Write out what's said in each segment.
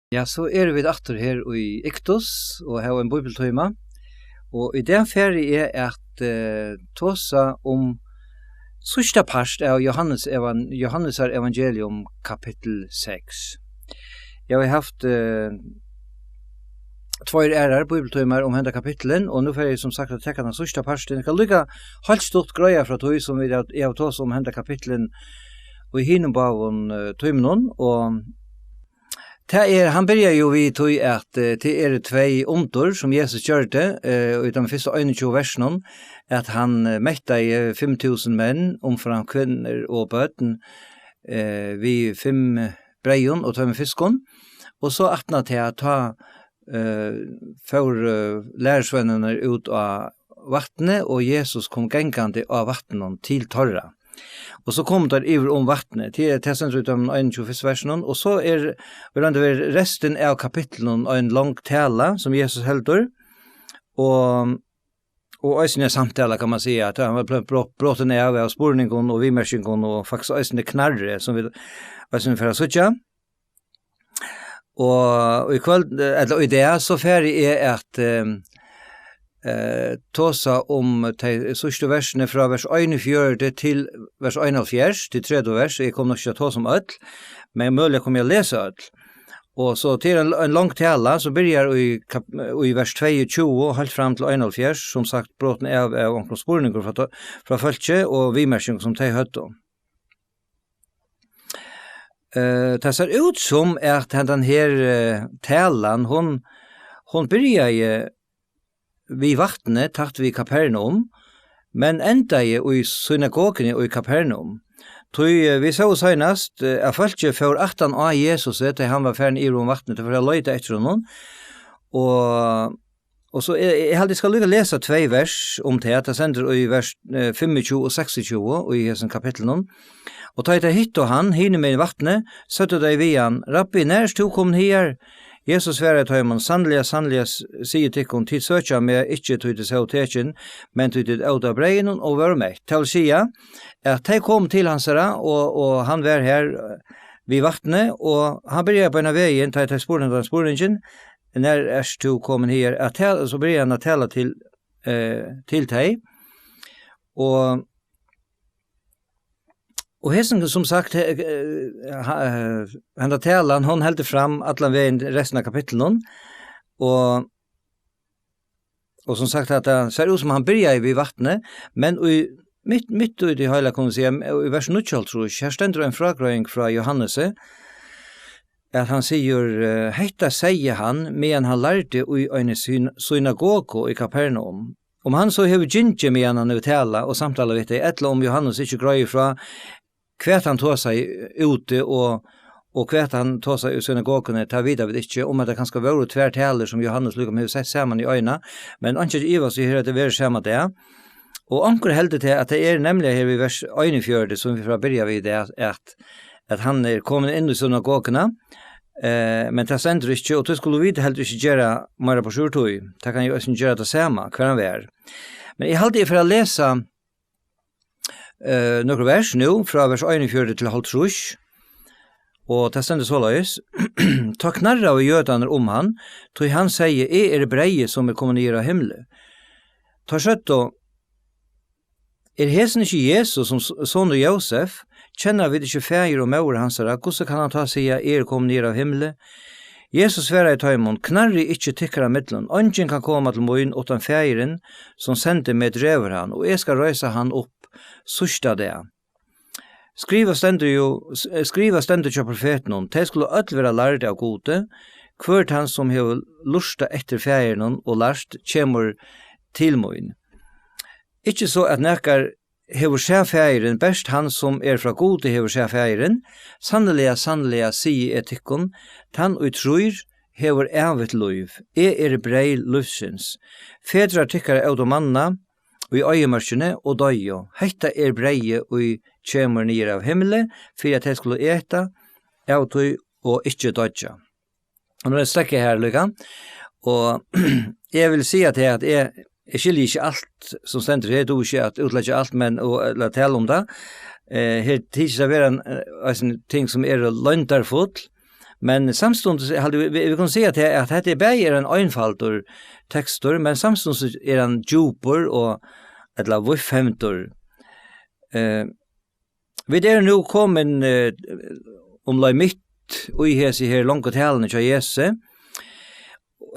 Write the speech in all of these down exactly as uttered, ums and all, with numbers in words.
Ja, so eru vit aftur her í Iktus og hava ein bíbliutíma. Og í dag fari eg at, eh, tosa um síðsta part av Jóhannes evan-, Jóhannesar evangelium, kapittul seks. Eg havi havt, eh, tveir aðrar bíbliutímar um henda kapittulin, og nú fari eg sum sagt at taka tann síðsta partin. Eg skal líka heilt stutt greiða frá tí sum vit hava, eg havi tosað um henda kapittulin í hinum báðum, eh, tímunum, og tað er, hann byrjar jú við tí at, eh, tað eru tvey undur, sum Jesus gjørdi, eh, í teimum fyrstu einogtjúgu versunum, at hann, eh, mettaði fimm túsund menn, umframt kvinnur og børn, eh, við fimm breyðum og tveimum fiskum. Og so aftan á tað, tá, eh, fóru lærisveinarnir út á vatnið, og Jesus kom gangandi á vatninum til teirra. Og so komu teir yvir um vatnið, til, tað stendur í teimum einogtjúgu fyrstu versunum, og so er, er restin av kapitlinum ein long tala, sum Jesus heldur, og, og eisini ein samtala, kann man siga, at hann var bro-, bro-, brotin av, av spurningum og viðmerkingum, og faktiskt eisini knarri, sum vit eisini fara at síggja. Og í kvøld, eh, ella í dag, so fari eg at, ehm, eh, tosa um tey síðstu versini frá vers einogfjøruti til vers einoghálvfjerðs, til tretivu vers. Eg kom nokk ikki at tosa um øll, men møguliga kom eg at lesa øll. Og so til ein, ein long tala, sum byrjar í kap-, í vers tveyogtjúgu og heilt fram til einoghálvfjerðs, sum sagt, brotin av, av onkrum spurningum frá to-, frá fólki og viðmerkingum, sum tey høvdu. Eh, tað sær út sum at hendan her, eh, talan, hon, hon byrjaði við vatnið tætt við Kapernaum, men endaði í synagoguni í Kapernaum. Tí, eh, vit sóu seinast, eh, at fólkið fór aftan á Jesusi, tá hann var farin yvir um vatnið, tey fóru at leita eftir honum. Og Og so, eg, eg haldi, eg skal líka lesa tvey vers um tað. Tað stendur í vers, eh, fimmogtjúgu og seksogtjúgu í hesum kapitlinum. Og tá ið tey hittu hann hinumegin vatnið, søgdu tey við hann: "Rabbi, nær ert tú komin higar?" Jesus svaraði teimum: "Sanniliga, sanniliga, s-, sigi tykkum, tit søkja meg ikki, tí tit sóu tekin, men tí tit ótu av breyðinum og vóru mett." Tað vil siga, at tey komu til hansara, og, og hann var her, eh, við vatnið, og hann byrjaði beinan vegin, tá ið tey spurdu hann spurningin, "Nær ert tú komin higar?" At tal-, so byrjar hann at tala til, eh, til tey. Og, og hesin, sum sagt, he-, eh, ha-, eh, henda talan, hon heldur fram allan vegin restina av kapitlinum. Og, og sum sagt, at tað sær út sum hann byrjaði við vatnið, men í mitt, mitt í tí heila, kunnu siga, í vers níggjuoghálvtrýss, her stendur ein frágreiðing frá Jóhannesi, at hann sigur, eh, hetta segði hann, meðan hann lærdi í eini syn-, synagogu í Kapernaum. Um hann so hevur gingið, meðan hann hevur talað og samtalað við tey, ella um Jóhannes ikki greiðir frá, hvat hann tosaði úti og, og hvat hann tosaði í synagoguni, tað vita vit ikki. Um at tað kanska vóru tvær talur, sum Jóhannes líka hevur sett saman í eina, men einki at ivast í her, at tað verður sama dag. Og onkur heldur til, at tað er nemliga her við vers einogfjøruti, sum vit fara at byrja við í dag, at, at hann er komin inn í synagoguna, eh, men tað stendur ikki, og tí skulu vit heldur ikki gera meira burtur úr tí. Tað kann jú eisini gera tað sama, hvar hann var. Men eg haldi, eg fer at lesa, eh, nøkur vers nú, frá vers einogfjøruti til hálvtrýss, og tað stendur soleiðis: Tá knarraðu jødarnir um hann, tí hann segði: "Eg eri breyðið, sum er komið niður av himli." Teir søgdu: "Er hesin ikki Jesus, sum s-, sonur Jósef? Kenna vit ikki faðir og móður hansara? Hvussu kann hann tá siga: 'Eg eri komin niður av himli'?" Jesus svaraði teimum: "Knarrið ikki tykkara millum. Eingin kann koma til mín, uttan Faðirin, sum sendi meg, dregur hann, og eg skal reisa hann upp síðsta dag." Skrivað stendur jú, s-, skrivað stendur hjá profetunum: "Tey skulu øll vera lærd av Gudi. Hvør tann, sum hevur lurtað eftir Faðirinum og lært, kemur til mín." Ikki so, at nakar hevur sæð Faðirin, bert hann, sum er frá Gudi, hevur sæð Faðirin. Sanniliga, sanniliga, sigi eg tykkum, tann, ið trýr, hevur ævigt lív. Eg eri breyð lívsins. Fedrar tykkara ótu manna í oyðimørkini og doyðu. Hetta er breyðið, ið kemur niður av himli, fyri at tey skulu eta av tí og ikki doyggja. Og nú er stekk her líka. Og eg vil siga til at eg, eg skilji ikki alt sum stendur her, eg dugi ikki at útleggja alt, men, og, ella tala um tað. Eh, her tykist at vera ein, eh, ein ting sum er loyndarfull, Men samstundis, eg haldi, vit, vit, vit kunnu siga at, at hetta er bæði er ein einfaldur tekstur, men samstundis er hann djúpur og, ella víðfevndur. Eh, vit eru nú komin, eh, umleið mitt í hesi her longu taluni hjá Jesusi.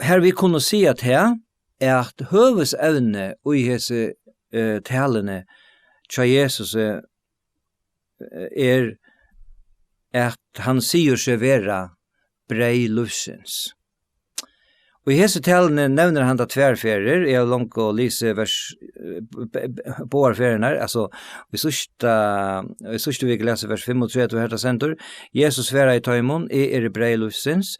Her vit kunnu siga at her, at høvuðsevni í hesi, eh, taluni hjá Jesusi, eh, er, at hann sigur seg vera breyð lívsins. Og í hesi taluni nevnir hann tað tvær ferðir. Eg havi longu lisið vers, eh, b-, b-, báðar ferðirnar, altso, í síðsta, í síðstu viku lesi vers fimmogtretivu, her tað stendur: "Jesus svaraði teimum: Eg eri breyð lívsins."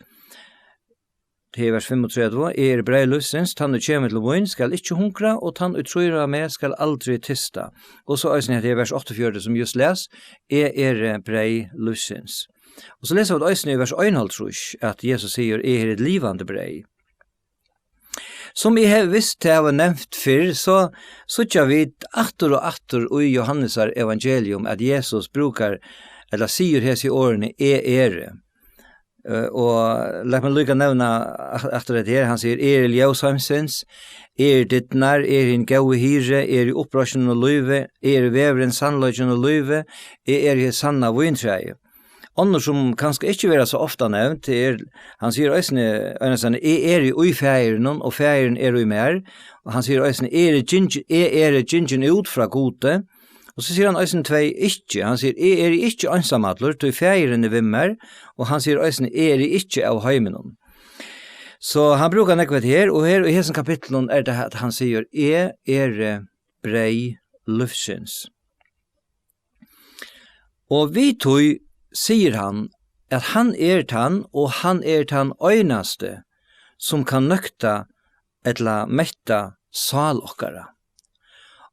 Tað er vers fimmogtretivu: "Eg eri breyð lívsins, tann ið kemur til mín, skal ikki hungra, og tann ið trýr á meg, skal aldri tysta." Og so eisini hetta er vers áttaogfjøruti, sum júst las: "Eg eri breyð lívsins." Og so lesa vit eisini í vers einoghálvtrýss, at Jesus sigur: "Eg eri eitt livandi breyð." Sum eg hevði vist tað hava nevnt fyrr, so síggja vit aftur og aftur í Jóhannesar evangelium, at Jesus brúkar, ella sigur hesi orðini: "Eg eri." Eh, og lat meg líka nevna a-, aftur hetta her. Hann sigur: "Eg eri ljós heimsins, eg eri dyrnar, eg eri hin góði hirði, eg eri uppreisnin og lívið, eg eri vegurin, sannleikin og lívið, eg eri hitt sanna víntræið." Onnur, sum kanska ikki verða so ofta nevnd, er, hann sigur eisini, einaferð: "Eg eri í Faðirinum, og Faðirin er í mær." Og hann sigur eisini: "Eg eri gingin, eg eri gingin út frá Gudi." Og so sigur hann eisini tvey ikki. Hann sigur: "Eg eri ikki einsamallur, tí Faðirin er við mær." Og hann sigur eisini: "Eg eri ikki av heiminum." So hann brúkar nógv hetta her, og her í hesum kapitlinum er tað at hann sigur: "Eg eri breyð lívsins." Og við tí sigur hann at hann er tann, og hann er tann einasti, sum kann nøkta ella metta sál okkara.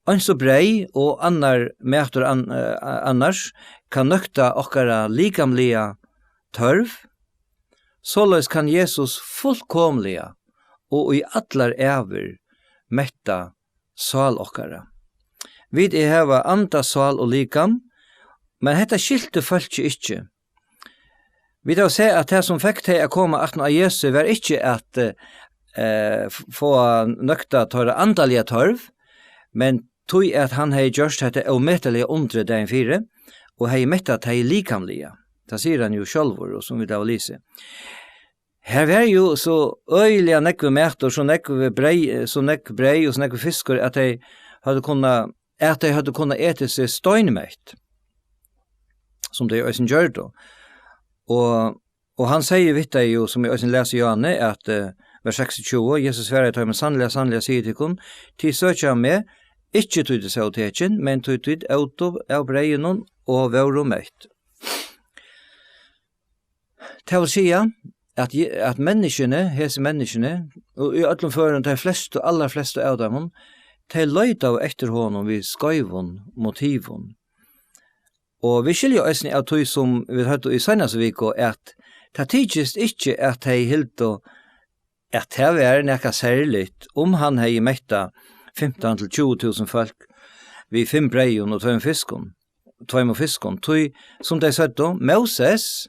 Eins og breyð og annar matur an-, eh, annars kann nøkta okkara likamliga tørv, soleiðis kann Jesus fullkomliga og í allar ævir metta sál okkara. Vit hava anda, sál og likam, men hetta skiltu fólki ikki. Vit hava sæð, at tað, sum fekk tey at koma aftan á Jesu, var ikki at, eh, f-, fáa nøkta teirra andaliga tørv, men tí at hann hevði gjørt hetta ómetaliga undrið dagin fyri, og hevði mettað tey likamliga. Tað sigur hann jú sjálvur, og sum vit hava lisið. Her var jú so øgiliga nógvur matur, so nógv breyð, so nógv breyð og so nógvur fiskur, at tey høvdu kunnað, at tey høvdu kunnað etið seg steinmett, sum tey eisini gjørdu. Og, og hann segði við tey jú, sum eg eisini lesi í Jóhanni, at, eh, vers seksogtjúgu: "Jesus svaraði teimum: Sanniliga, sanniliga, sigi eg tykkum, tit søkja meg, ikki tí tit sóu tekin, men tí tit ótu av breyðinum og vóru mett." Tað vil siga, at je-, at menniskjuni, hesi menniskjuni, og í øllum førum, tey flestu, allar flestu av teimum, tey leitaðu eftir honum við skeivum motivum. Og vit skilja eisini av tí, sum vit høvdu í seinastu viku, at tað tykist ikki, at tey hildu, at tað var nakað serligt, um hann hevði mettað fimtan til tjúgu túsund fólk við fimm breyðum og tveimum fiskum, tveimum fiskum. Tí, sum tey søgdu, Móses,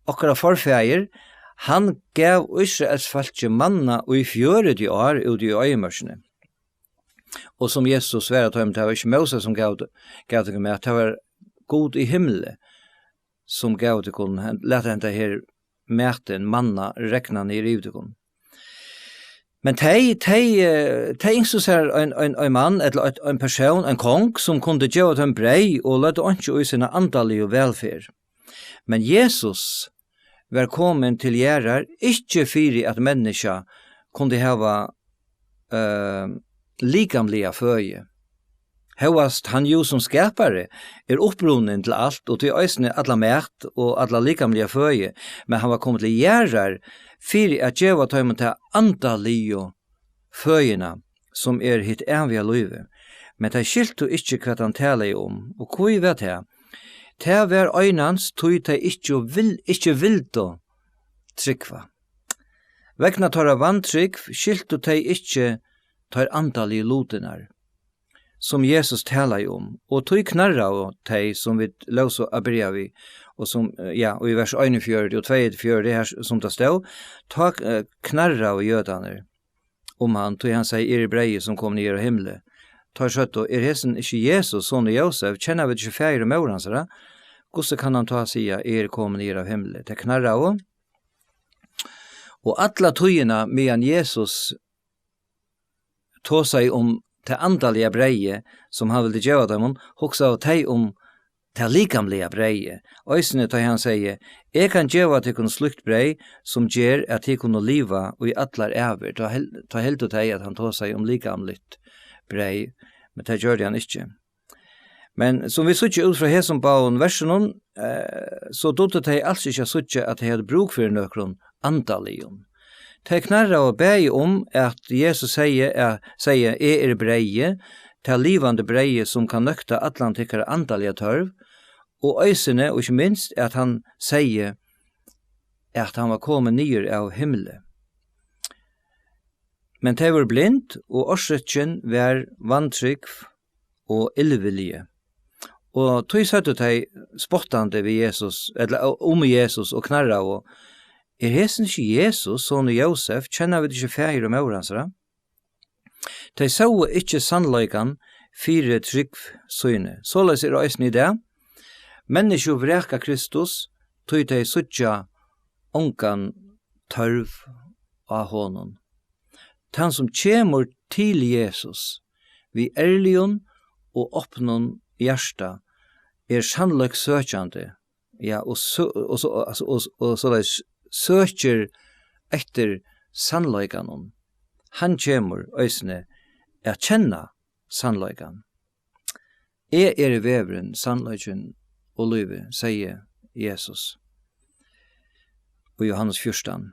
okkara forfaðir, hann gav Ísraels fólki manna í fjøruti ár úti í oyðimørkini. Og sum Jesus svarar teimum, tað var ikki Móses, sum gav, gav tykkum mat, tað var Gud í himli, sum gav tykkum, hann læt henda her matin, manna, regna niður yvir tykkum. Men tey, tey, eh, tey ynsktu sær ein, ein, ein mann, ella ein, ein persón, ein kong, sum kundi geva teimum breyð og løgdu einki í sína andaligu vælferð. Men Jesus var komin til jarðar, ikki fyri at menniskja kundi hava, eh, likamliga føði. Hóast hann jú sum skapari er upprunin til alt, og tí eisini alla mat og alla likamliga føði, men hann var komin til jarðar fyri at geva teimum ta andaligu føðina, sum er hitt æviga lívið. Men tey skiltu ikki, hvat hann talaði um, og hví var tað? Tað var einans, tí tey ikki vil-, ikki vildu trúgva. Vegna teirra vantrúgv skiltu tey ikki teir andaligu lutirnar. sum Jesus talaði um, og tí knarraðu tey, sum vit lósu at byrja við, og sum, eh, ja, og í vers einogfjøruti og tveyogfjøruti, her s-, sum tað stóð, tá, eh, knarraðu jødarnir um hann, tí hann segði: "Eg eri breyðið, sum kom niður av himli." Teir søgdu: "Er hesin ikki Jesus, sonur Jósef? Kenna vit ikki faðir og móður hansara? Hvussu kann hann tá siga: 'Eg eri komin niður av himli'?" Tey knarraðu. Og alla tíðina, meðan Jesus tosaði um tað andaliga breyðið, sum hann vildi geva teimum, hugsaðu tey um tað likamliga breyðið. Eisini tá hann segði: "Eg kann geva tykkum slíkt breyð, sum ger, at tit kunnu liva í allar ævir." Tá hel-, tá hildu tey, at hann tosaði um likamligt breyð, men tað gjørdi hann ikki. Men sum vit síggja út frá hesum báðum versunum, eh, so dugdu tey als ikki at síggja, at tey høvdu brúk fyri nøkrum andaligum. Tey knarraðu bæði um, at Jesus segði, at, segði: "Eg eri breyðið, tað livandi breyðið, sum kann nøkta allan tykkara andaliga tørv", og eisini, og ikki minst, at hann segði, at hann var komin niður av himli. Men tey vóru blind, og orsøkin var vantrúgv og illvilji. Og tí søgdu tey spottandi við Jesus, ella um Jesus, og knarraðu: "Er hesin ikki Jesus, sonur Jósef? Kenna vit ikki faðir og móður hansara?" Tey sóu ikki sannleikan fyri trúgv síni. Soleiðis er eisini í dag. Menniskju vraka Kristus, tí tey síggja ongan tørv á honum. Tann, sum kemur til Jesus við ærligum og opnum hjarta, er sannleikssøkjandi, ja, og so, og so, altso, og, og soleiðis søkir eftir sannleikanum. Hann kemur eisini at kenna sannleikan. "Eg eri vegurin, sannleikin og lívið," segði Jesus í Jóhannes fjúrtan.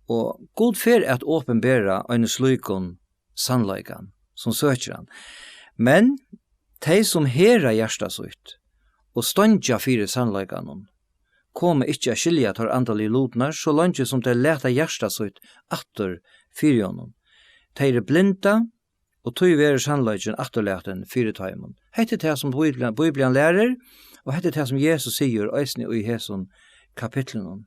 Og Gud fer at opinbera einum slíkum sannleikan, sum søkir hann. Men tey, sum herða hjarta sítt og steingja fyri sannleikanum, koma ikki at skilja teir andaligu lutirnar, so leingi sum tey lata hjarta sítt aftur fyri honum. Tey eru blinda, og tí verður sannleikin afturlatin fyri teimum. Hetta er tað, sum Bíblian, Bíblian lærir, og hetta er tað, sum Jesus sigur eisini í hesum kapitlinum.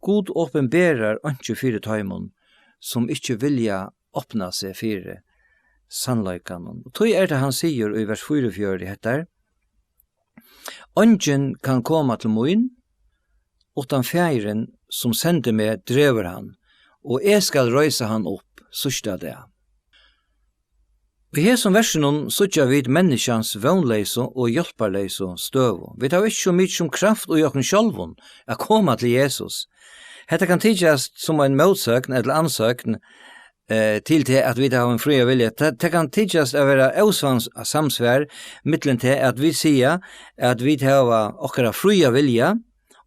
Gud opinberar einki fyri teimum, sum ikki vilja opna seg fyri sannleikanum. Og tí er tað, hann sigur í vers fýraogfjøruti, hetta: "Eingin kann koma til mín, uttan Faðirin, sum sendi meg, dregur hann, og eg skal reisa hann upp síðsta dag." Í hesum versunum síggja vit menniskjans vónleysu og hjálparleysu støðu. Vit hava ikki so mikið sum kraft í okkum sjálvum at koma til Jesus. Hetta kann tykjast sum ein mótsøgn ella ansøgn, eh, til tað, at vit hava ein fría vilja. Tað, tað kann tykjast at vera ósams-, samsvar millum tað, at vit siga, at vit hava okkara fría vilja,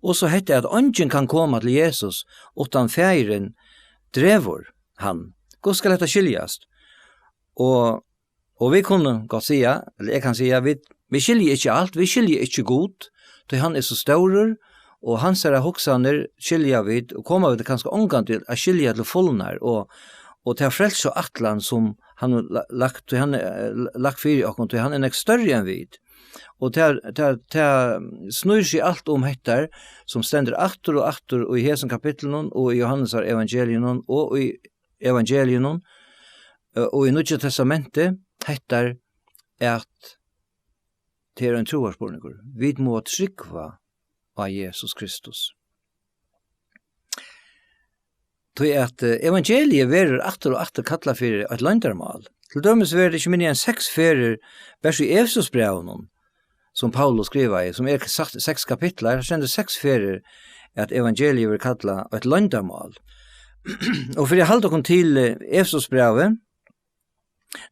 og so hetta, at eingin kann koma til Jesus, uttan Faðirin dregur hann. Hvussu skal hetta skiljast? Og, og vit kunnu gott siga, ella eg kann siga, vit, vit skilja ikki alt, vit skilja ikki Gud, tí hann er so stórur, og hansara hugsanir skilja vit, og koma vit kanska ongantíð at skilja til fulnar, og, og ta frelsuætlan, sum hann hevur la-, lagt, tí hann, eh, lagt fyri okkum, tí hann er nógv størri enn vit. Og tað, tað, tað snýr seg alt um hetta, sum stendur aftur og aftur í hesum kapitlinum, og í Jóhannesar evangeliunum, og í evangeliunum, eh, og í Nýggja Testamenti, hetta, at tað er ein trúarspurningur. Vit mugu trúgva á Jesus Kristus. Tí at, eh, evangeliið verður aftur og aftur kallað fyri eitt loyndarmál. Til dømis verður ikki minni enn seks ferðir, bert í Efesusbrævinum, sum Paulus skrivaði, sum er sagt seks kapitlar, har stendur seks ferðir, at evangeliið verður kallað eitt loyndarmál. Og fyri at halda okkum til, eh, Efesusbrævið,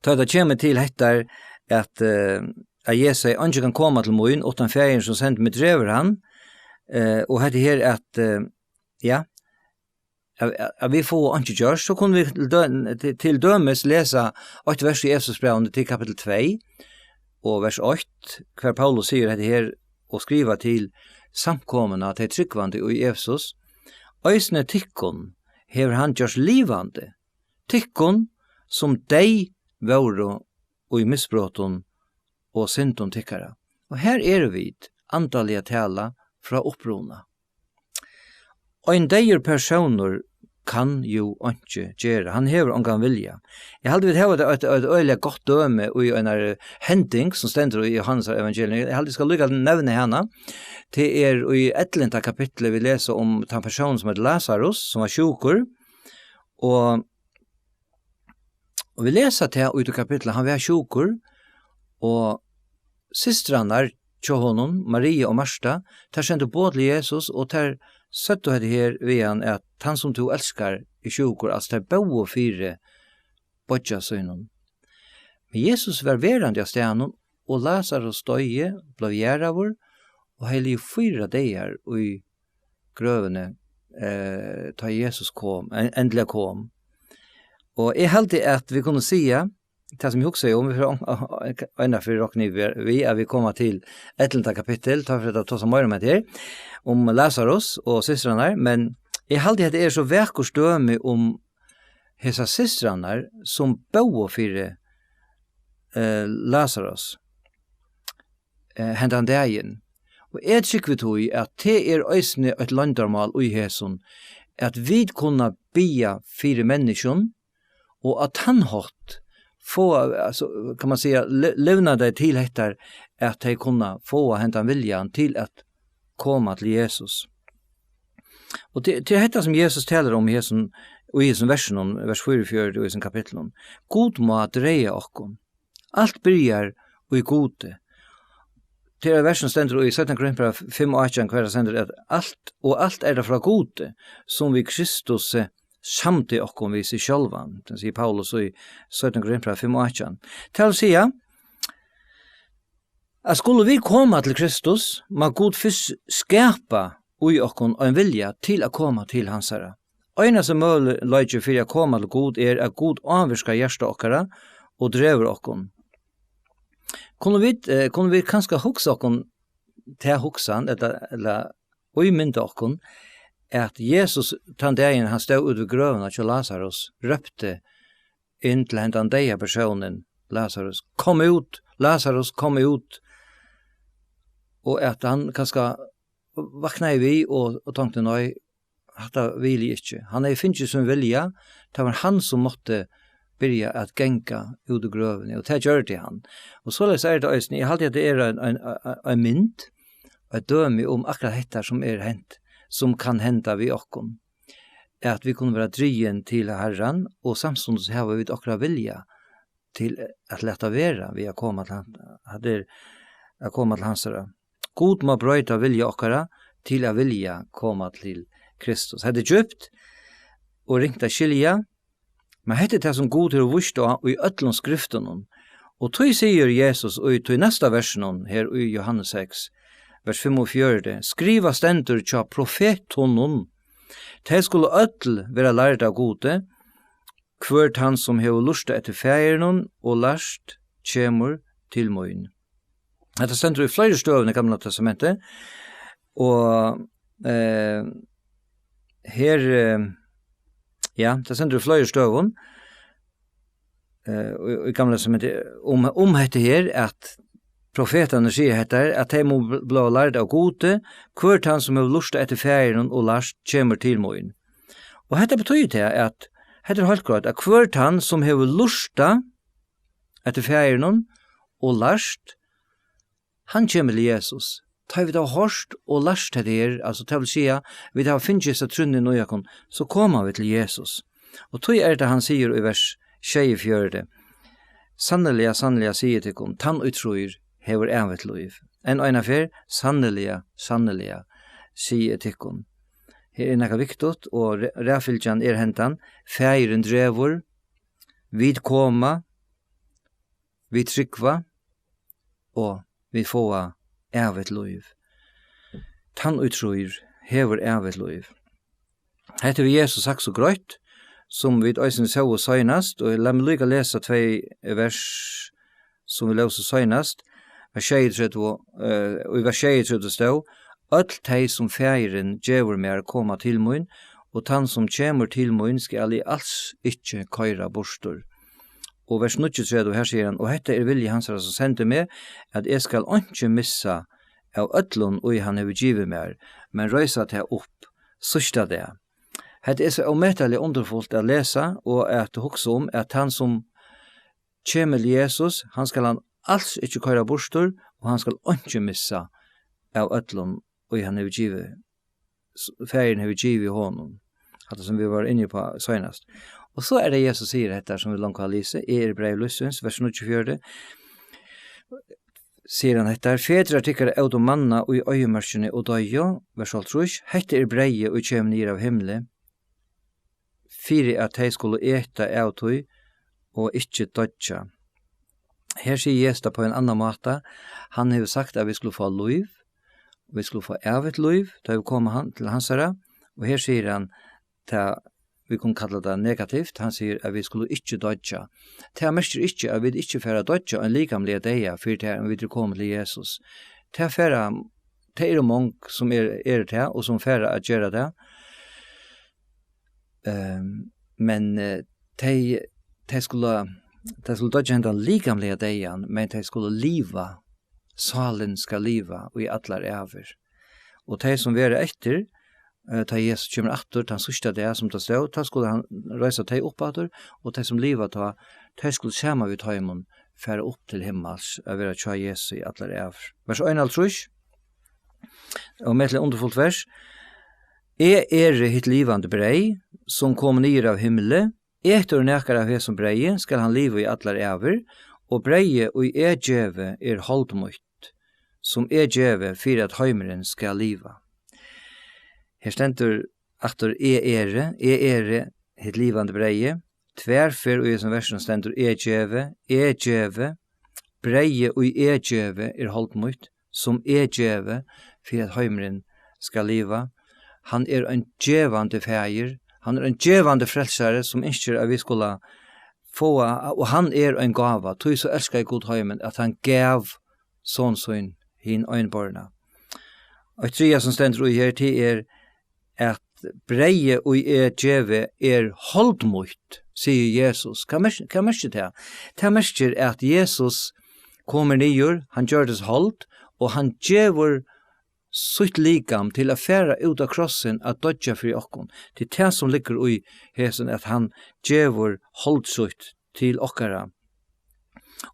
tá tað kemur til hetta, at, eh, at Jesus segði: "Eingin kann koma til mín, uttan Faðirin, sum sendi meg, dregur hann." Eh, og hetta her at, eh, ja, at, at, at vit fáa einki gjørt, so kunnu vit til dø-, til, til dømis lesa eitt vers í Efesusbrævinum til kapitel tvey og vers eitt, har Paulus sigur hetta her og skrivar til samkomuna, tey trúgvandi í Efesus: "Eisini tykkum hevur hann gjørt livandi, tykkum, sum deyð vóru í misbrotum og syndum tykkara. Og her eru vit, andaliga tala, frá uppruna. Ein deyður persónur kann jú einki gera. Hann hevur ongan vilja. Eg haldi, vit hava eitt, eitt, eitt øgiliga gott dømi í einari hending, sum stendur í Jóhannesar evangelium. Eg haldi, eg skal líka nevna hana. Tað er í ellivta kapitli, vit lesa um tann persón, sum eitur Lasarus, sum var sjúkur. Og, og vit lesa tað í tí kapitli, hann var sjúkur, og systrarnar hjá honum, Maria og Marta, tær sendu boð til Jesus, og tær søgdu hetta her við hann, at tann, sum tú elskar, er sjúkur, altso, tær bóðu fyri beiggja sínum. Men Jesus var verandi á staðnum, og Lasarus doyði, bleiv jarðaður, og hevði ligið fýra dagar í grøvini, eh, tá Jesus kom, en-, endiliga kom. Og eg haldi, at vit kunnu siga, tað, sum eg hugsaði um, vit fara ein-, eina ferð rokna við, við at vit koma til ellivta kapittul, tá fara vit at tosa meira um hetta her, um Lasarus og systrarnar, men eg haldi, at tað er so vakurt dømi um hesar systrarnar, sum bóðu fyri, eh, Lasarus, eh, hendan dagin. Og eg trúgvi tí, at tað er eisini eitt loyndarmál í hesum, at vit kunna biðja fyri menniskjum, og á tann hátt fáa, altso, kann man siga, le-, levna tey til hetta, at tey kunna fáa hendan viljan til at koma til Jesus. Og tað, tað er hetta, sum Jesus talar um í hesum, í hesum versunum, vers fýraogfjøruti í hesum kapitlinum. Gud má draga okkum. Alt byrjar í Gudi. Tað er eitt vers, sum stendur í seinna Korintbrævi fimm átjan, har tað stendur, at alt, og alt er tað frá Gudi, sum við Kristusi samdi okkum við seg sjálvan. Tað sigur Paulus í seinna Korintbrævi fimm átjan. Tað vil siga, at skulu vit koma til Kristus, má Gud fyrst skapa í okkum ein vilja til at koma til hansara. Einasti møguleiki fyri at koma til Gud er, at Gud ávirkar hjarta okkara og dregur okkum. Kunnu vit, eh, kunnu vit kanska hugsa okkum ta hugsan, ella, ella ímynda okkum, at Jesus, tann dagin hann stóð út við grøvina hjá Lasarus, rópti inn til hendan deyða persónin, Lasarus, "Kom út, Lasarus, kom út." Og at hann kanska vaknaði við og, og tonkti, "Nei, hatta vil eg ikki." Hann hevði fingið sín vilja, tað var hann, sum mátti byrja at ganga út úr grøvini, og tað gjørdi hann. Og soleiðis er tað eisini. Eg haldi, at tað er ein, ein, ein, ein mynd, eitt dømi um akkurát hetta, sum er hent, sum kann henda við okkum. At vit kunnu vera drigin til Harran, og samstundis hava vit okkara vilja til at lata vera við at koma til hann, at er at koma til hansara. Gud má broyta vilja okkara til at vilja koma til Kristus. Hetta er djúpt og ringt at skilja, men hetta er tað, sum Gud hevur víst á í øllum skriftunum. Og tí sigur Jesus í tí næsta versinum her í Jóhannes seks, vers fimmogfjøruti: "Skrivað stendur hjá profetunum: Tey skulu øll vera lærd av Gudi. Hvør tann, sum hevur lurtað eftir Faðirinum og lært, kemur til mín." Hetta stendur í fleiri støðum í Gamla Testamenti, og, eh, her, eh, ja, tað stendur í fleiri støðum, eh, í, í Gamla Testamenti um, um hetta her, at profetarnir siga hetta her, at tey mugu bl-, blíva lærd av Gudi, hvør tann, sum hevur lurtað eftir Faðirinum og lært, kemur til mín. Og hetta betýðir tað, at hetta er heilt greitt, at hvør tann, sum hevur lurtað eftir Faðirinum og lært, hann kemur til Jesus. Tá vit hava hoyrt og lært hetta her, altso, tað vil siga, vit hava fingið hesa trúnna inn í okkum, so koma vit til Jesus. Og tí er tað, hann sigur í vers sjeyogfjøruti: "Sanniliga, sanniliga, sigi eg tykkum, tann, ið trýr, hevur ævigt lív." Enn eina ferð: "Sanniliga, sanniliga, sigi eg tykkum." Her er nakað viktigt, og ra-, raðfylgjan er hendan: Faðirin dregur, vit koma, vit trúgva, og vit fáa ævigt lív. Tann, ið trýr, hevur ævigt lív. Hetta hevur Jesus sagt so greitt, sum vit eisini sóu seinast, og lat meg líka lesa tvey vers, sum vit lósu seinast. Vers sjeyogtretivu, eh, í vers sjeyogtretivu stóð: "Øll tey, sum Faðirin gevur mær, koma til mín, og tann, sum kemur til mín, skal eg als ikki koyra burtur." Og vers níggjuogtretivu, her sigur hann: "Og hetta er vilji hansara, sum sendi meg, at eg skal einki missa av øllum, ið hann hevur givið mær, men reisa tað upp síðsta dag." Hetta er so ómetaliga undurfult at lesa og at hugsa um, at tann, sum kemur til Jesus, hann skal hann als ikki koyra burtur, og hann skal einki missa av øllum, ið hann hevur givið, s-, Faðirin hevur givið honum. Hatta, sum vit vóru inni uppá seinast. Og so er tað, Jesus sigur hetta, sum vit longu hava lisið: "Eg eri breyð lívsins", vers níggjuogfjøruti. Sigur hann hetta: "Fedrar tykkara ótu manna í oyðimørkini og doyðu", vers hálvtrýss. "Hetta er breyðið, ið kemur niður av himli, fyri at tey skulu eta av tí og ikki doyggja." Her sigur Jesus tað á ein annan máta. Hann hevur sagt, at vit skulu fáa lív, vit skulu fáa ævigt lív, tá vit koma hann, til hansara. Og her sigur hann tað, vit kunnu kalla tað negativt, hann sigur, at vit skulu ikki doyggja. Tað merkir ikki, at vit ikki fara at doyggja ein likamliga deyða fyri tað, um vit eru komin til Jesus. Tað fara, tað eru mong, sum er, eru tað, og sum fara at gera tað. Ehm, men, eh, tey, tey skulu, tey skulu doyggja hendan likamliga deyðan, men tey skulu liva. Sálin skal liva í allar ævir. Og tey, sum verða eftir, eh, tá Jesus kemur aftur, tann síðsta dag, sum tað stóð, tá skulu hann reisa tey upp aftur, og tey, sum liva tá, tey skulu saman við teimum fara upp til himmals at vera hjá Jesu í allar ævir. Vers einoghálvtrýss, og ómetaliga undurfult vers: "Eg eri hitt livandi breyð, sum kom niður av himli. Etur nakar av hesum breyði, skal hann liva í allar ævir, og breyðið, ið eg gevi, er hold mítt, sum eg gevi, fyri at heimurin skal liva." Her stendur aftur: "Eg eri, eg eri hitt livandi breyðið." Tvær ferð í hesum versinum stendur: "Eg gevi, eg gevi, breyðið, ið eg gevi, er hold mítt, sum eg gevi, fyri at heimurin skal liva." Hann er ein gevandi faðir, hann er ein gevandi frelsari, sum ynskir, at vit skulu fáa, og hann er ein gáva, tí so elskaði Gud heimin, at hann gav son sín, hin einborna. Eitt triðja, sum stendur í her, tað er, at breyðið, ið eg gevi, er hold mítt, sigur Jesus. Hvat merk-, hvat merkir tað? Tað merkir, at Jesus kemur niður, hann gjørdist hold, og hann gevur sítt likam til at fara út á krossin at doyggja fyri okkum. Tað er tað, sum liggur í hesum, at hann gevur hold sítt til okkara.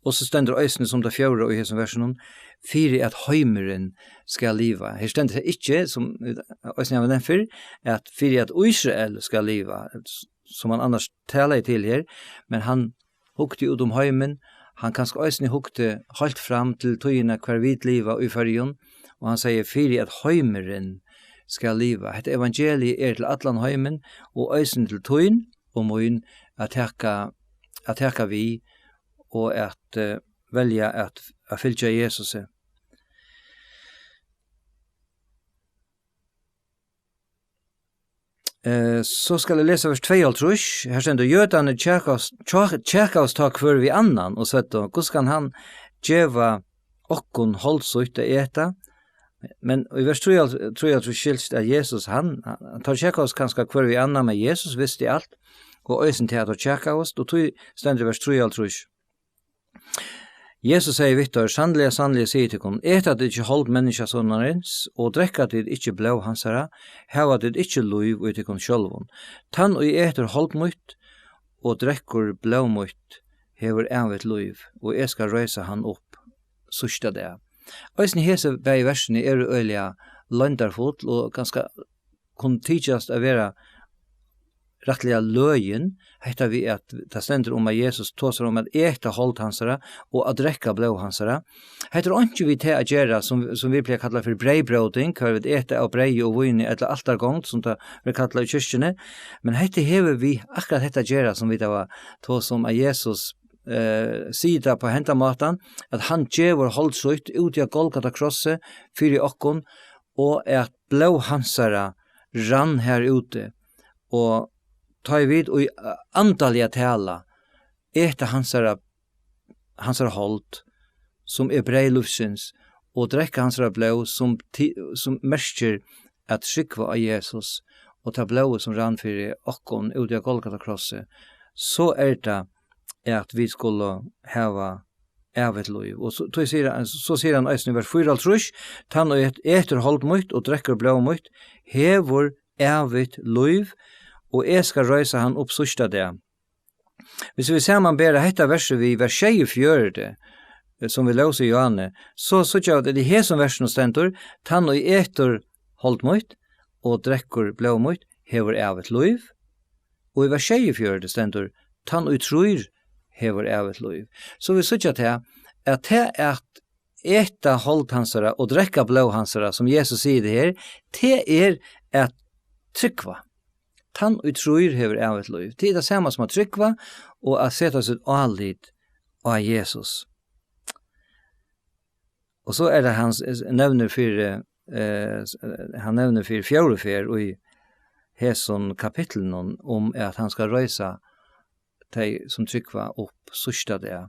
Og so stendur eisini sum tað fjórða í hesum versinum: "Fyri at heimurin skal liva." Her stendur tað ikki, sum vit eisini hava nevnt fyrr, at "fyri at Ísrael skal liva", sum hann annars talaði til her, men hann hugdi út um heimin, hann kanska eisini hugdi heilt fram til tíðina, hvar vit liva í Føroyum, og hann segði: "Fyri at heimurin skal liva." Hetta evangeliið er til allan heimin, og eisini til tín og mín at taka, at taka við og at, eh, velja at, at fylgja Jesusi. Eh, so skal eg lesa vers tveyoghálvtrýss. Her stendur: "Jødarnir kjakaðust, kjak-, kjakaðust tá hvør við annan og søgdu: 'Hvussu kann hann geva okkum hold sítt at eta?'" Men í vers tríoghálvtrýss skilst, at Jesus, hann, hann, teir kjakaðust kanska hvør við annan, men Jesus visti alt, og eisini tað, at teir kjakaðust, og tí stendur í vers tríoghálvtrýss: Jesus segði við teir: "Sanniliga, sanniliga, sigi eg tykkum, eta tit ikki hold Menniskjasonarins, og drekka tit ikki blóð hansara, hava tit ikki lív í tykkum sjálvum. Tann, ið etur hold mítt og drekkur blóð mítt, hevur ævigt lív, og eg skal reisa hann upp síðsta dag." Eisini hesi bæði versini eru øgiliga loyndarfull og kanska kunnu tykjast at vera rættiliga løgin, hetta við at tað stendur um, at Jesus tosar um at eta hold hansara og at drekka blóð hansara. Hetta er einki við tað at gera, sum, sum vit plaga at kalla fyri breyðbróting, har vit eta av breyði og víni ella altargongd, sum tað verður kallað í kirkjuni. Men hetta hevur við akkurát hetta at gera, sum vit hava tosað um, at Jesus, eh, sigur tað á henda mátan, at hann gevur hold sítt úti á Golgata krossi fyri okkum, og at blóð hansara rann har úti, og tá ið vit í andaliga tala eta hansara, hansara hold, sum er breyð lívsins, og drekka hansara blóð, sum ti-, sum merkir at trúgva á Jesus, og tað blóðið, sum rann fyri okkum úti á Golgata krossi, so er tað at vit skulu hava ævigt lív. Og so, so sigur hann, so sigur hann eisini í vers fýraoghálvtrýss: "Tann, ið et-, etur hold mítt og drekkur blóð mítt, hevur ævigt lív, og eg skal reisa hann upp síðsta dag." Hvis vit samanbera hetta versið við vers sjeyogfjøruti, eh, sum vit lósu í Johanni, so síggja vit, at í hesum versinum stendur: "Tann, ið etur hold mítt og drekkur blóð mítt, hevur ævigt lív." Og í vers sjeyogfjøruti stendur: "Tann, ið trýr, hevur ævigt lív." So vit síggja tað, at tað at eta hold hansara og drekka blóð hansara, sum Jesus sigur tað her, tað er at trúgva. "Tann, ið trýr, hevur ævigt lív." Tað er tað sama sum at trúgva og at seta sítt álit á Jesus. Og so er tað hann s-, s-, nevnir fyri, eh, s-, eh, hann nevnir fyri fjórðu ferð í hesum kapitlinum um, at hann skal reisa tey, sum trúgva, upp síðsta dag.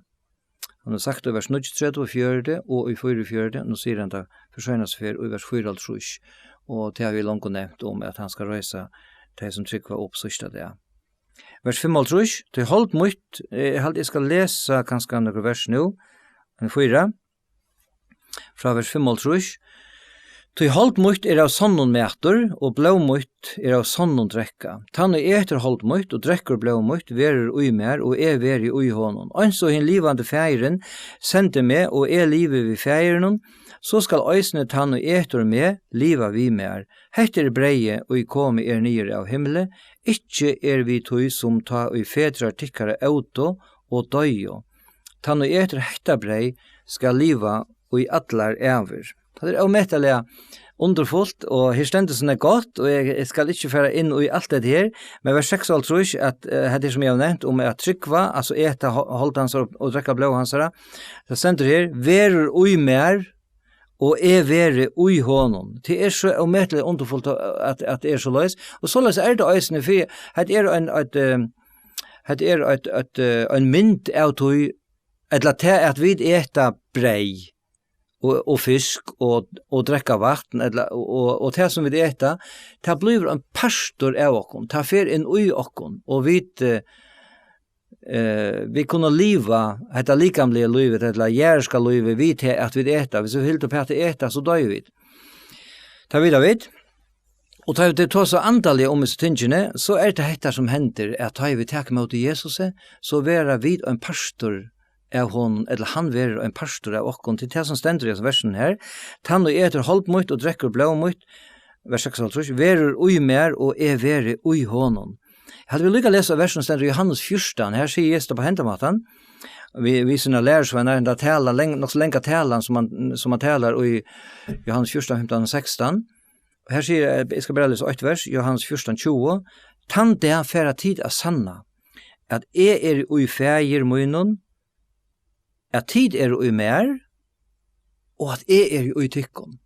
Hann hevur sagt í vers níggjuogtretivu og fjøruti og í fýraogfjøruti, nú sigur hann tað fyri seinastu ferð í vers fýraoghálvtrýss, og tað havi eg longu nevnt um, at hann skal reisa tey, sum trúgva, upp síðsta dag. Vers fimmoghálvtrýss: "Tí hold mítt", eg haldi, eg skal lesa kanska nøkur vers nú, ein fýra, frá vers fimmoghálvtrýss: "Tí hold mítt er av sonnum matur, og blóð mítt er av sonnum drekka. Tann, ið etur hold mítt og drekkur blóð mítt, verður í mær, og eg verði í honum. Eins og hin livandi Faðirin sendi meg, og eg livi við Faðirinum, so skal eisini tann, ið etur meg, liva við mær. Hetta er breyðið, ið komið er niður av himli. Ikki er við tí, sum tá ið fedrar tykkara ótu og doyðu. Tann, ið etur hetta breyð, skal liva í allar ævir." Tað er ómetaliga undurfult, og her stendur so nógv gott, og eg, eg skal ikki fara inn í alt hetta her, men vers seksoghálvtrýss, at, eh, hetta er, sum eg havi nevnt, um at trúgva, altso eta ho-, hold hansara og, og drekka blóð hansara, tað stendur her: "Verður í mær, og eg verði í honum." Tað er so ómetaliga undurfult at, at tað er soleiðis, og soleiðis er tað eisini, fyri hetta er ein, eitt, eh, hetta er eitt, eitt, eh, ein mynd av tí, ella tað, at vit eta breyð og, og fisk og, og drekka vatn, ella, og, og, og tað, sum vit eta, tað blívur ein partur av okkum, tað fer inn í okkum, og vit, eh, eh, vit kunnu liva hetta likamliga lívið, ella jarðiska lívið, við tað, at vit eta. Hvis vit hildu uppat at eta, so doyðu vit. Tað vita vit. Og tá vit tosa andaliga um hesi tingini, so er tað hetta, sum hendir, at tá vit taka ímóti Jesusi, so verða vit ein partur av honum, ella hann verður ein partur av okkum. Tað er tað, sum stendur í hesum versinum her: "Tann, ið etur hold mítt og drekkur blóð mítt", vers seksoghálvtrýss, "verður í mær, og eg verði í honum." Eg haldi, vit líka lesa vers, sum stendur í Johannes fjúrtan. Her sigur Jesus tað á hendan mátan við, við sínar lærisveinar, henda talan, lang-, nokk so langa talan, sum hann, sum hann talar í Johannes fjúrtan, fimtan og sekstan. Her sigur, eh, eg skal bara lesa eitt vers, Johannes fjúrtan tjúgu: "Tann dag fara tit at sanna, at eg eri í Faðir mínum, at tit eru í mær, og at eg eri í tykkum."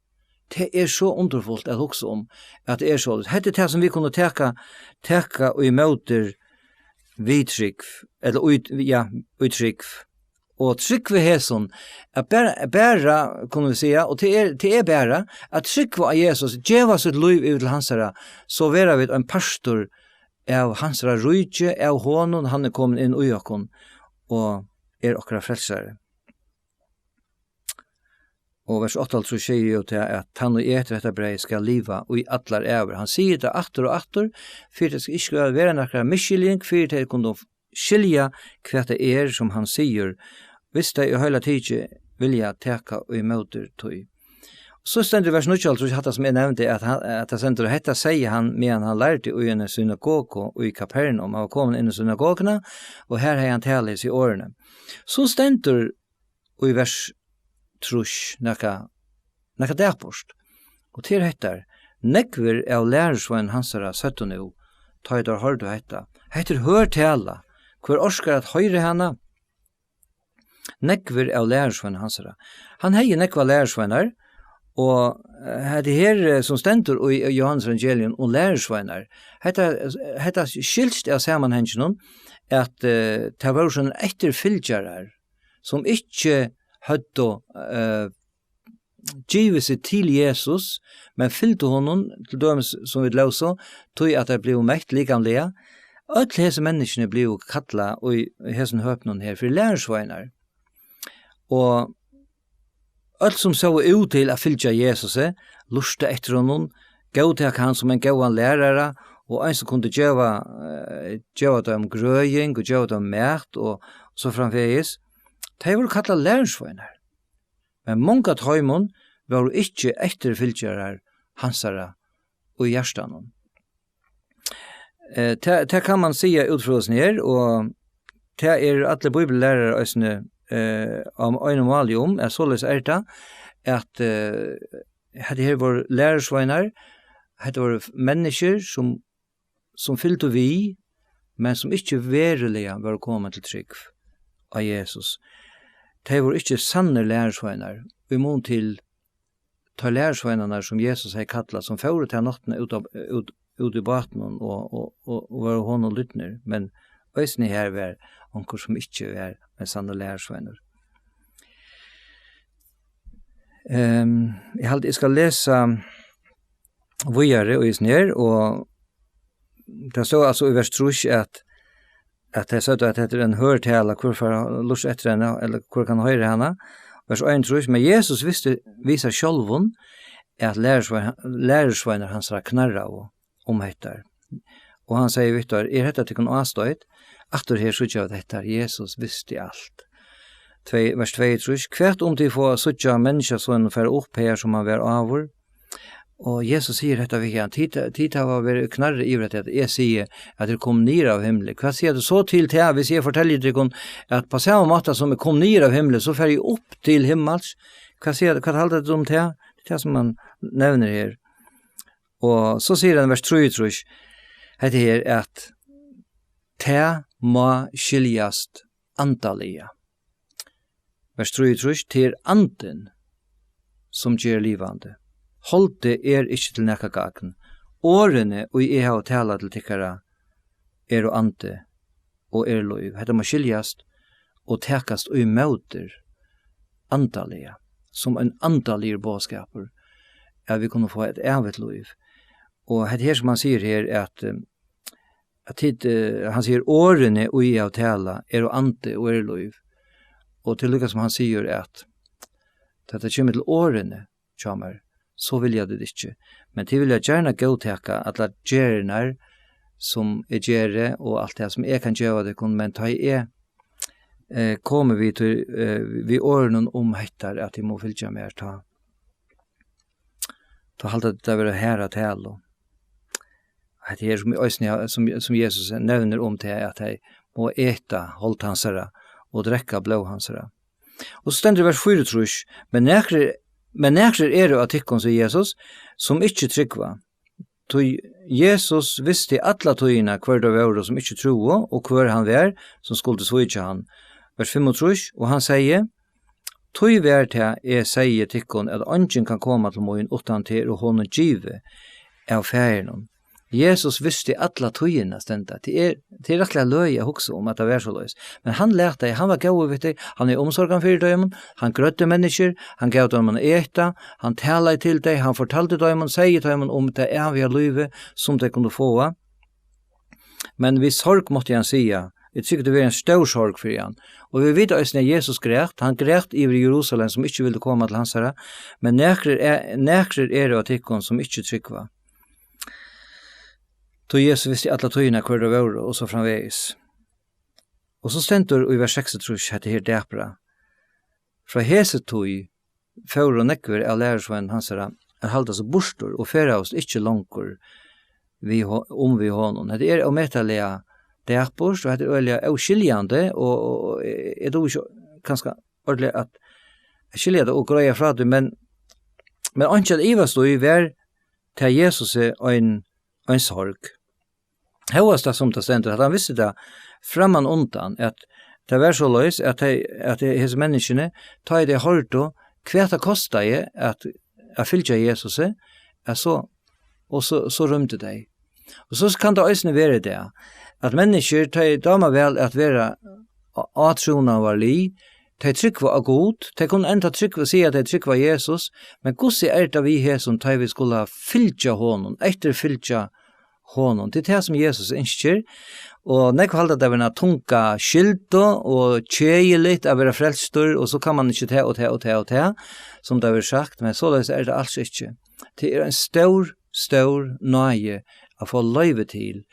Tað er so undurfult at hugsa um, at tað er soleiðis. Hetta er tað, sum vit kunnu taka, taka ímóti við trúgv, ella í, ja, í trúgv. Og trúgva hesum, at bara, bara, kunnu vit siga, og tað er, tað er bara at trúgva á Jesus, geva sítt lív yvir til hansara, so verða vit ein partur av hansara ríki, av honum, hann er komin inn í okkum og er okkara frelsari. Og vers áttaoghálvtrýss sigur jú tað, at tann, ið etur hetta breyð, skal liva í allar ævir. Hann sigur tað aftur og aftur, fyri tað skal ikki vera nakra misskiljing, fyri tey kunnu skilja, hvat tað er, sum hann sigur, hvis tey í heila tikið vilja taka ímóti tí. So stendur í vers níggjuoghálvtrýss, hatta sum eg nevndi, at hann, at tað stendur: "Hetta segði hann, meðan hann lærdi í eini synagogu í Kapernaum." Hann var komin inn í synagoguna, og her hevði hann talað hesi orðini. So stendur í vers trýss nakað, nakað dapurt. Og til hetta: "Nógvir av lærisveinum hansara søgdu nú, tá ið teir hoyrdu hetta: 'Hetta er hørð tala, hvør orkar at hoyra hana?'" Nógvir av lærisveinum hansara. Hann hevði nógvar lærisveinar, og, eh, hetta her, eh, sum stendur í Johannes evangelium um lærisveinar, hetta, hetta skilst av samanhanginum, at, eh, tað vóru sovorðnir eftirfylgjarar, sum ikki høvdu, eh, givið seg til Jesus, men fylgdu honum, til dømis, sum vit lósu, tí at teir blivu mett likamliga, Øll hesi menniskjuni blivu kallað í, í hesum høpinum her fyri lærisveinar. Og øll sum sóu út til at fylgja Jesusi, lurta eftir honum, góðtaka hann sum ein góðan lærara, og ein sum kundi geva, eh, geva teimum grøðing og geva teimum mat og so framvegis, tey vóru kallað lærisveinar. Men mong av teimum vóru ikki eftirfylgjarar hansara í hjartanum. Eh, tað, tað kann man siga út frá hesum her, og tað eru allir bíbellærarar eisini, eh, á einum máli um, at soleiðis er tað, at, eh, hetta her vóru lærisveinar, hetta vóru f-, menniskjur, sum, sum fylgdu við, men sum ikki veruliga vóru komin til trúgv á Jesus. Tey vóru ikki sannir lærisveinar, í mun til teir lærisveinarnar, sum Jesus hevði kallað, sum fóru ta náttina út á, út, út í bátinum og, og, og, og vóru honum lydnir. Men eisini her var onkur, sum ikki var ein sannur lærisveinur. Ehm, eg haldi, eg skal lesa víðari í hesum her, og tað stóð altso í vers trýss, at, at tey søgdu, at hetta er ein hørð tala, hvør fær lurta eftir henni, ella hvør kann hoyra hana? Vers einogtrýss, men Jesus visti við sær sjálvum, at lærisvein-, lærisveinar hansara knarraðu um hetta. Og hann segði við teir, er hetta tykkum ástoyt? Aftur her síggja vit hetta, Jesus visti alt. Tvey, vers tveyogtrýss, hvat um tit fáa at síggja Menniskjusonin fara upp hagar, sum hann var áður? Og Jesus sigur hetta við hann, tit, tit hava verið knarrað yvir hetta, at eg sigi, at eg kom niður av himli. Hvat siga tit so til tað, hvis eg fortelji tykkum, at på sama máta sum eg kom niður av himli, so fer eg upp til himmals? Hvat siga, hvat halda tit um tað? Tað er tað sum hann nevnir her. Og so sigur hann í vers trýogtrýss, hetta her, at tað má skiljast andaliga. Vers trýogtrýss, tað er andin, sum ger livandi. Holdið er ikki til nakað gagn. Orðini, ið eg havi talað til tykkara, eru andi og eru lív. Hetta má skiljast og takast í mótir andaliga, sum ein andaligur boðskapur, at vit kunnu fáa eitt ævigt lív. Og hetta her, sum hann sigur her, at, eh, at tit, eh, hann sigur, orðini, ið eg havi talað, eru andi og eru lív. Og til líka sum hann sigur, at tá tað kemur til orðini hjá mær, so vilja tit ikki. Men tit vilja gjarna góðtaka allar gerðirnar, sum eg geri, og alt tað, sum eg kann geva tykkum, men tá eg, eh, komi við tí, eh, við orðunum um hetta, at tit mugu fylgja mær, tá, tá halda tit tað vera harða talu. Hetta her, sum eisini, sum, sum Jesus nevnir um tað, at tey mugu eta hold hansara og drekka blóð hansara. Og so stendur í vers fýraogtrýss, men nakrir, men nakrir eru av tykkum, sigur Jesus, sum ikki trúgva. Tí Jesus visti alla tíðina, hvør tað vóru, sum ikki trúðu, og hvør hann var, sum skuldi svíkja hann. Vers fimmogtrýss, og hann segði, tí var tað, eg segði tykkum, at eingin kann koma til mín, uttan tað er honum givið av Faðirinum. Jesus visti alla tíðina, stendur. Tað er, tað er rættiliga løgið at hugsa um, at tað var soleiðis. Men hann læt tey, hann var góður við tey, hann hevði umsorgan fyri teimum, hann grøddi menniskjur, hann gav teimum at eta, hann talaði til tey, hann fortaldi teimum, segði teimum um tað æviga lívið, sum tey kundu fáa. Men við sorg mátti hann siga, eg trúgvi, tað var ein stór sorg fyri hann. Og vit vita eisini, at Jesus græt, hann græt yvir Jerusalem, sum ikki vildi koma til hansara, men nakrir er, nakrir eru av tykkum, sum ikki trúgva. Tí Jesus visti alla tíðina, hvør tað vóru, og so framvegis. Og so stendur í vers seksogtrýss, hetta her dapra. Frá hesi tíð fóru nógvir av lærisveinum hansara at halda seg burtur og ferðaðust ikki longur við ho-, um við honum. Hetta er ómetaliga dapurt, og hetta er øgiliga óskiljandi, og, og, og eg, eg dugi ikki kanska ordiliga at, at skilja tað og greiða frá tí, men, men einki at ivast í, var tað Jesusi ein, ein sorg. Hóast tað, sum tað stendur, at hann visti tað framman undan, at tað var soleiðis, at tey, at tey, hesi menniskjuni, tá ið tey hoyrdu, hvat tað kostaði at, at fylgja Jesusi, at so, og so, so rýmdu tey. Og so kann tað eisini vera í dag, at menniskjur, tey dáma væl at vera á-, átrúnaðarlig, tey trúgva á Gud, tey kunnu enntá trúgva, siga, at tey trúgva á Jesus, men hvussu er tað við hesum, tá ið vit skulu fylgja honum, eftirfylgja honum. Tað er tað, sum Jesus ynskir. Og nógv halda, at tað er ein tunga skylda og keðiligt at vera frelstur, og so kann man ikki tað og tað og tað og tað, sum tað verður sagt, men soleiðis er tað als ikki. Tað er ein stór, stór náði at fáa loyvi til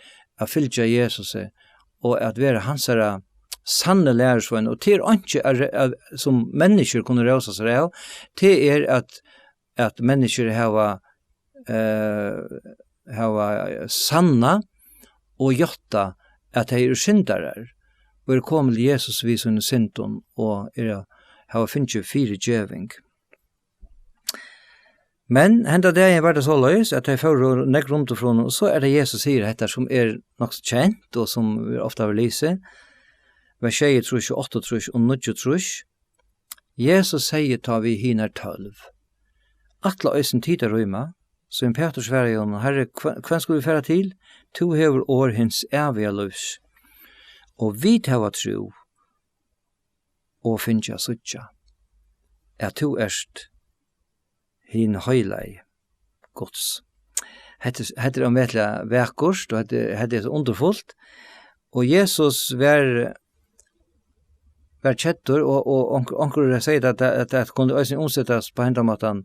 at fylgja Jesusi og at vera hansara sanni lærisvein. Og tað er einki at re-, at, sum menniskjur kunnu rósa sær av, tað er at, at menniskjur hava, eh, hava sannað og játtað, at tey eru syndarar og eru komin til Jesus við sínum syndum og eru, hava fingið fyrigeving. Men henda dagin var tað soleiðis, at tey fóru nógv rundt frá honum, og so er tað Jesus sigur hetta, sum er nokk so kent, og sum er ofta verður lisið, vers sjeyogtrýss og áttaogtrýss og níggjuogtrýss. Jesus segði tá við hinar tólv: Ætla eisini tit at rýma? Símun Pætur svaraði honum: Harri, hva-, hvønn skulu vit fara til? Tú hevur orð hins æviga lívs. Og vit hava trú og fingið at síggja, at tú ert hin heilagi Guds. Hetta er, hetta er ómetaliga vakurt, og hetta er, hetta er so undurfult. Og Jesus var, var keddur, og, og onk-, onkur sigur at, at, at tað kundi eisini umsetast á hendan mátan: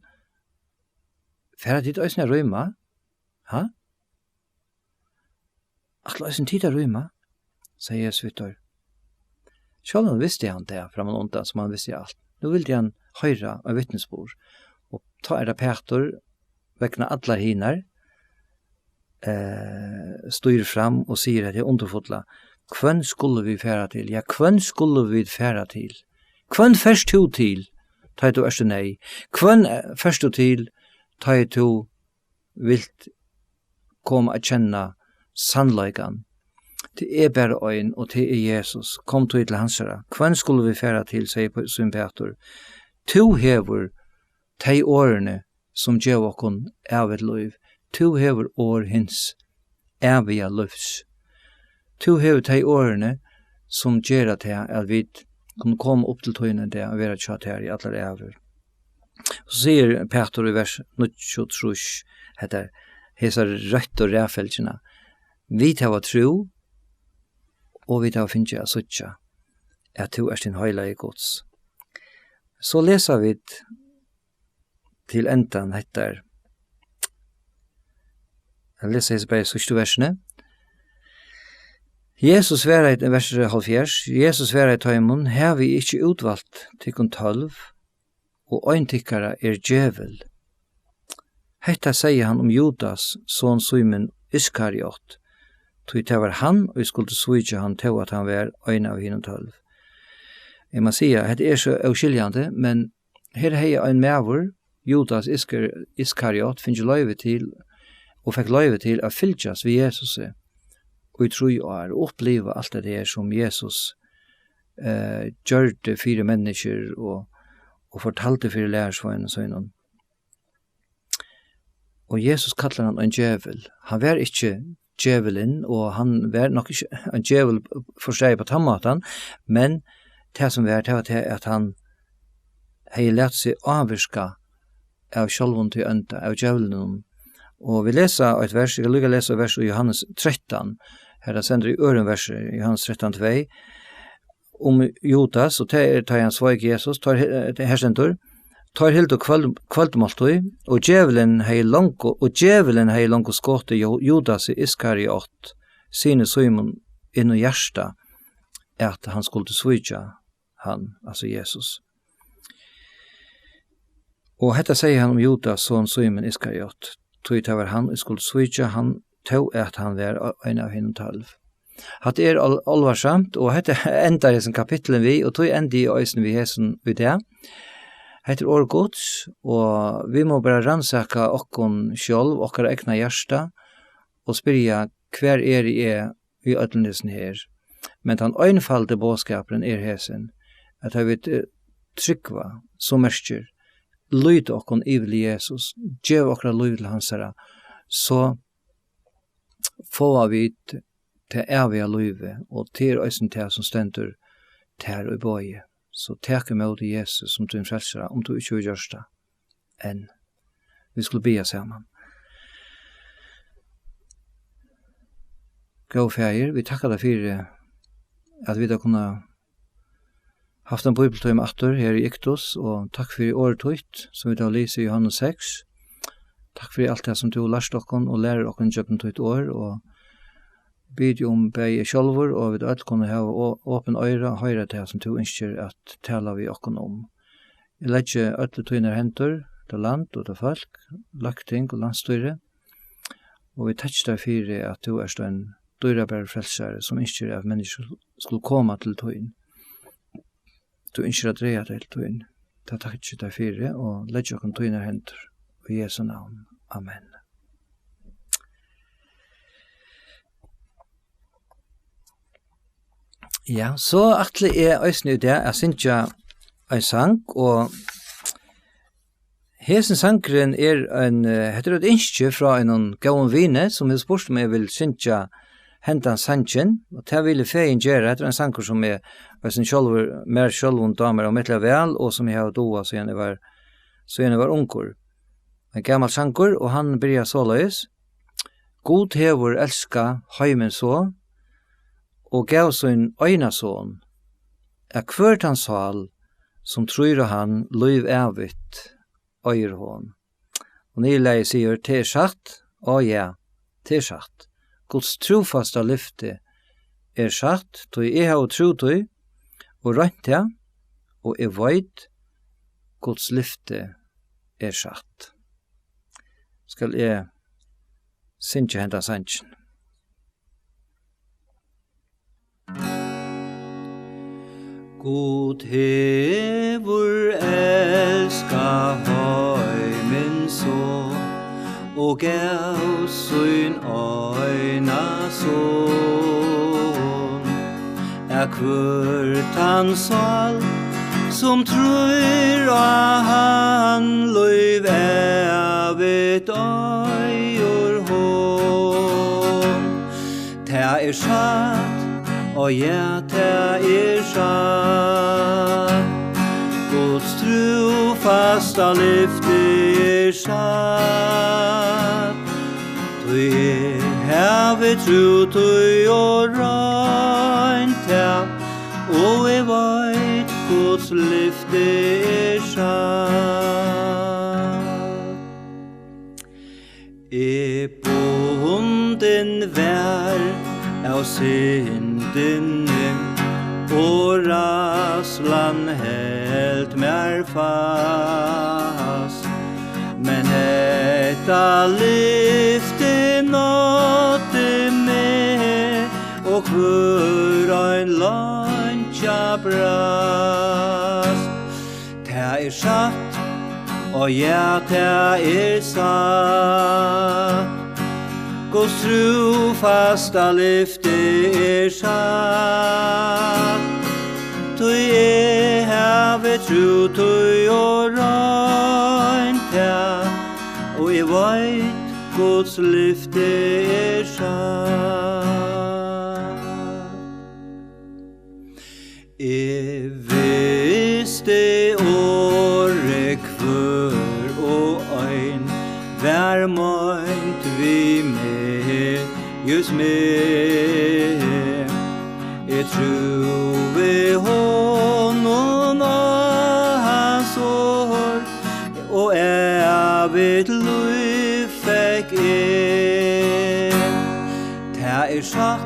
Fara tit eisini at rýma? Ha? Ætla eisini tit at rýma? Segði Jesus við teir. Sjálvandi visti hann tað frammanundan, sum hann visti alt. Nú vildi hann hoyra ein vitnisburð, og tá er tað Pætur, vegna allar hinar, eh, stígur fram og sigur, at tað er undurfulla: Hvønn skulu vit fara til? Ja, hvønn skulu vit fara til? Hvønn fert tú til, tá ið tú ert í neyð? Hvønn, eh, fert tú til, tá ið tú vilt koma at kenna sannleikan? Tað er bara ein, og tað er Jesus. Kom tí til hansara. Hvønn skulu vit fara til, segði P-, Símun Pætur. Tú hevur tey orðini, sum geva okkum ævigt lív. Tú hevur orð hins æviga lívs. Tú hevur tey orðini, sum gera tað, at vit kunnu koma upp til tín ein dag og vera hjá tær í allar ævir. So sigur Pætur í vers níggjuogtrýss, hetta, hesa røttu raðfylgjuna: Vit hava trú, og vit hava fingið at síggja, at tú ert hin heilagi Guds. So lesa vit til endan hetta. Eg lesi hesi bæði síðstu versini. Jesus svaraði, vers hálvfjerðs, Jesus svaraði teimum: Havi eg ikki útvalt tykkum tólv, og ein tykkara er djevul? Hetta segði hann um Judas, son Símun Iskariot, tí tað var hann, ið skuldi svíkja hann, tó at hann var ein av hinum tólv. Eg má siga, hetta er so óskiljandi, men her hevði ein maður, Judas Iskar-, Iskariot, fingið loyvi til, og fekk loyvi til at fylgjast við Jesusi í trý ár og uppliva alt hetta her, sum Jesus, eh, gjørdi fyri menniskjur og, og fortaldi fyri lærisveinum sínum. Og Jesus kallar hann ein djevul. Hann var ikki djevulin, og hann var nokk ikki ein djevul, forstaðið á tann mátan, men tað sum var, tað var tað, at hann hevði latið seg ávirka av sjálvum tí ónda, av djevlinum. Og vit lesa eitt vers, eg vil líka lesa eitt vers í Jóhannes trettan, har tað stendur í øðrum versi, Jóhannes trettan tvey, um Judas, og tað er, tá hann sveik Jesus, tá er, eh, her stendur: Teir hildu kvøld-, kvøldmáltíð, og djevulin hevði longu, og djevulin hevði longu skotið Ju-, Judasi Iskariot, syni Símun, inn í hjarta, at hann skuldi svíkja hann, altso Jesus. Og hetta segði hann um Judas, son Símun Iskariot, tí tað var hann, ið skuldi svíkja hann, tó at hann var ein av hinum tólv. Hatta er al-, álvarsamt, og hetta endar hesin kapitulin við, og tí endi eg eisini við hesum í dag. Hetta er orð Guds, og vit mugu bara rannsaka okkum sjálv, okkara egna hjarta, og spyrja: Hvar eri eg í øllum hesum her? Men tann einfaldi boðskapurin er hesin, at tá vit, eh, trúgva, so merkir, líta okkum yvir til Jesus, geva okkara lív til hansara, so fáa vit tað æviga lívið, og tað er eisini tað, sum stendur tær í boði. So tak ímóti Jesus sum tín frelsara, um tú ikki hevur gjørt tað enn. Vit skulu biðja saman. Góði Faðir, vit takka tær fyri, at vit hava kunnað havt ein bíbliutíma aftur her í Iktus, og takk fyri orðið títt, sum vit hava lisið í Jóhannes seks. Takk fyri alt tað, sum tú lært okkum og lærir okkum gjøgnum títt orð, og biði um bæði eg sjálvur og vit øll kunnu hava o-, opin oyra og hoyra tað, sum tú ynskir at tala við okkum um. Eg leggi øll í tínar hendur, tað land og tað fólk, løgting og landsstýri, og vit takki tær fyri, at tú ert ein dýrabær frelsari, sum ynskir, at menniskju skulu koma til tín. Tú ynskir at draga tey til tín. Tað takki tær fyri, og leggi okkum í tínar hendur. Í Jesu navn. Amen. Ja, so ætli eg eisini í dag at syngja ein sang, og hesin sangurin er ein, eh, hetta er eitt ynski frá einum góðum vini, sum hevur spurt, um eg vil syngja hendan sangin, og tað vil eg fegin gera. Hetta er ein sangur, sum eg eisini sjálvur, mær sjálvum dámar ómetaliga væl, og sum eg havi dugað, síðan eg var, síðan eg var ungur. Ein gamal sangur, og hann byrjar soleiðis: Gud hevur elskað heimin so, og gav sín eina son, at hvør tann sál, sum trýr á hann, lív ævigt eigur hon. Og niðurlagið sigur: Tað er satt, á ja, tað er satt. Guds trúfasta lyfti er satt, tí eg havi trúð tí og roynt tað, og eg veit, Guds lyfti er satt. Skal eg syngja henda sangin? Gud hevur elskað heimin so, og gav sín eina son, at hvør tann sál, sum trýr á hann, lív ævigt eigur hon. Tað er satt, á ja, tað er satt. Guds trúfasta lyfti er satt. Tí eg havi trúð tí og roynt tað, og eg veit, Guds lyfti er satt. Eg bundin var av syndini, og ræðslan helt mær fast. Men hetta lyfti náddi meg, og hvør ein leinkja brast. Tað er satt, á ja, tað er satt. Guds trúfasta lyfti er satt. Tí eg havi trúð tí og roynt tað, og eg veit, Guds lyfti er satt. Eg visti orðið hvør og ein var meint við meg, júst meg. Eg trúði honum á hans orð, og ævigt lív fekk eg. Tað er satt,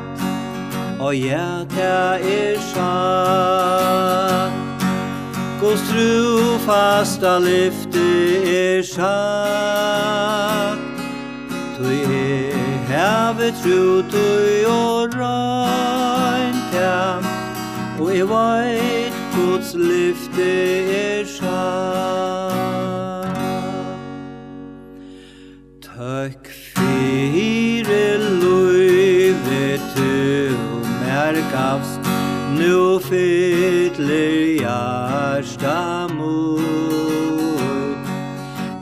á ja, tað er satt. Guds trúfasta lyfti er satt. Tí eg havi trúð tí og roynt tað, og eg veit, Guds lyfti er satt. Tøkk fyri lívið tú mær gavst, nú fyllir hjarta mítt.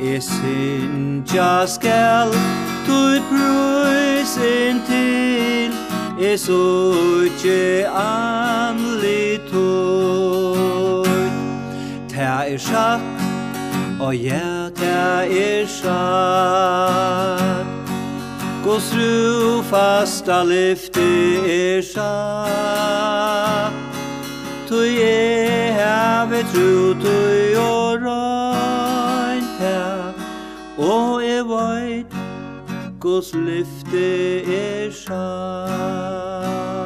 Eg syngja skal tín prís, inntil eg síggi andlit títt. Tað er satt, á ja, tað er satt. Guds trúfasta lyfti er satt, tí eg havi trúð tí og roynt tað, og eg veit, Guds lyfti er satt.